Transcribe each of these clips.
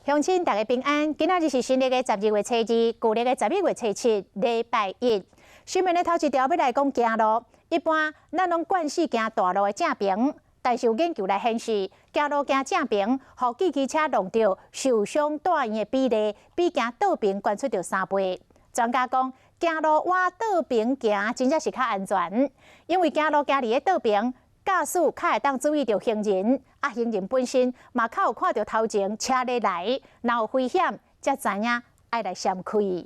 鄉親大家平安，今仔日是新曆的12月初2，舊曆的11月初7，禮拜一。新聞的頭一條欲來講行路，一般咱攏慣勢行大路的正爿，但是有研究來顯示，行路行正爿，予汽機車挵著受傷蹛院的比例，比行倒爿懸出著3倍。專家講，行路倚倒爿行，真正是較安全，因為行路行佇咧倒爿，駕駛較會當注意著行人，啊，行人本身嘛較有看著頭前車咧來，若有危險，才知影愛來閃開。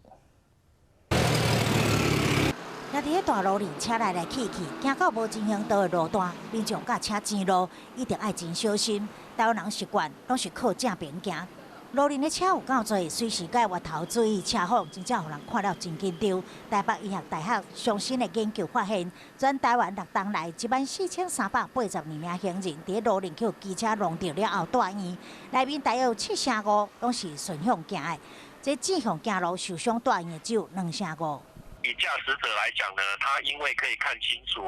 行佇咧大路裡，車來來去去，行到無人行道的路段，民眾駕車前路一定愛真小心。台灣人習慣攏是靠正爿行，路面的車有夠濟，隨時該回頭注意車況，真正予人看了真緊張。台北醫學大學上新的研究發現，全台灣6冬來14,382名行人佇咧路面予機車挵著了後蹛院，內面大約有7成5攏是順向行的，這正向行路受傷蹛院的只有2成5。以駕駛者來講呢，他因為可以看清楚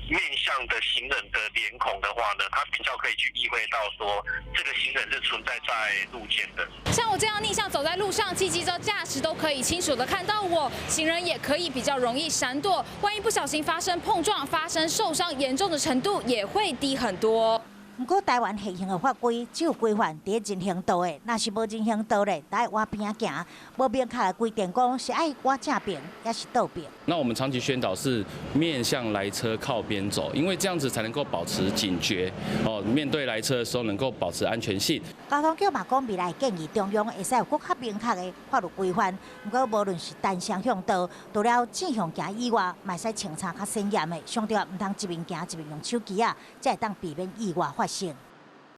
面向的行人的臉孔的話呢，他比較可以去意會到說，這個行人是存在在路肩的。像我這樣逆向走在路上，汽機車駕駛都可以清楚的看到我，行人也可以比較容易閃躲。萬一不小心發生碰撞，發生受傷嚴重的程度也會低很多。毋過台灣現行的法規只有規範佇咧人行道的，若是無人行道咧，得愛倚邊仔行，無明確的規定講是愛倚正爿，抑是倒爿。那我們長期宣導是面向來車靠邊走，因為這樣子才能夠保持警覺哦，面對來車的時候能夠保持安全性。交通局嘛講未來建議中央會使有閣較明確的法律規範。毋過無論是單雙向道，除了正向行以外，嘛會使穿插較顯嚴的，上重要毋通一面行一面用手機仔，才會當避免意外發生。